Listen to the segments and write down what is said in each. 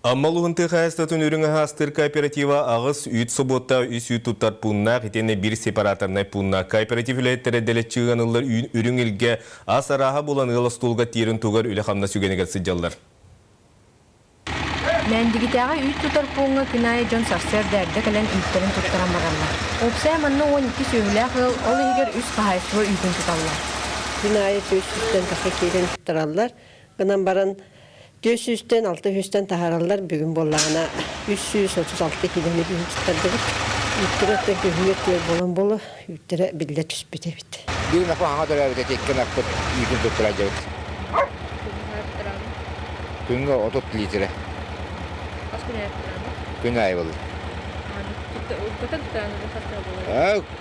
Амма улууһун тыа хаһаайыстыбатын үрүҥ аһа астыыр кооператива аҕыс үүт собуоттаах үс үүт туттар пууннаах итиэннэ биир сепараторнай пууннаах. Кооператив үлэһиттэрэ дэлэччи ыаныллар үрүҥ илгэ ас арааһа буолан ыал остуолга тиэрин туһугар үлэ-хамнас үгэнигэр сылдьаллар. Мээндигитээҕи үүт тутар пууҥҥа күн аайы дьон сарсыарда эрдэ кэлэн үүттэрин туттаран бараллар. Уопсайа манна 12 сүөһүлээх ыал, ол иһигэр үс хаһаайыстыба үүтүн туталлар. Күн аайы түөрт сүүстэн тахса киирэн туттараллар. Гынан баран 400-тэн 600-тэн таһаараллар. Бүгүн буоллаҕына 336 киилэни бүгүн туттардыбыт. Үүттэрэ оттон күһүҥҥү өттүгэр буолан буолуо, үүттэрэ биллэ түспүт эбит. Биир ынахпыт хаҥа төрөөбүт этэ, икки ынахпыт үүтүн туттара дьэбит. Күҥҥэ 30 литрэ. Күн аайы буолла.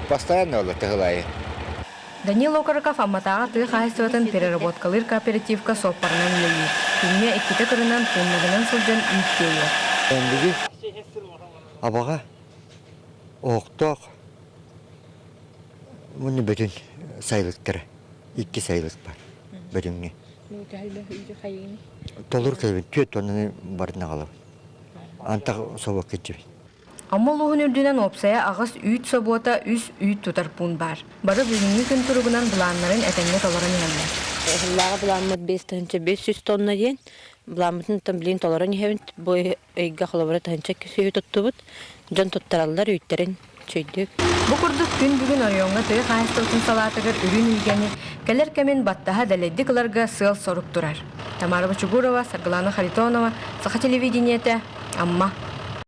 Постоянно буолла тыһыл аайы. Данил Окороков Амматааҕы тыа хаһаайыстыбатын переработкалыыр кооперативка суоппарынан үлэлиир. Күҥҥэ иккитэ кырынан, пууннарынан сылдьан үүт тиэйэр. Эндиги абаҕа оһохтоох муну бүтүн сайылыктара икки сайылык бар бөтүҥҥэ. Толору кэлбин түөрт тоннаны барын аҕалабын. Антах собуокка илдьэбин. Амма улууһун үрдүнэн уопсайа аҕыс үүт собуота, үс үүт тутар пуун баар. Бары бүгүҥҥү күн туругунан былааннарын этэҥҥэ толорон иһэллэр. Ыһыллааҕы былааммыт 5500 тонна диэн. Былааммытын билигин толорон иһэбит. Бу ыйга холобура тыһыынча сүөһү туттубут. Дьон туттараллар үүттэрин чөйдүк. Бу курдук күн бүгүн оройуоҥҥа тыа хаһаайыстыбатын салаатыгар үрүн илгэни, кэлэр кэмин баттаһа дэлэйдик ыларга сыал-сорук турар. Тамара Бочугурова, Саргылана Харитонова, Саха телевидениетэ, Амма.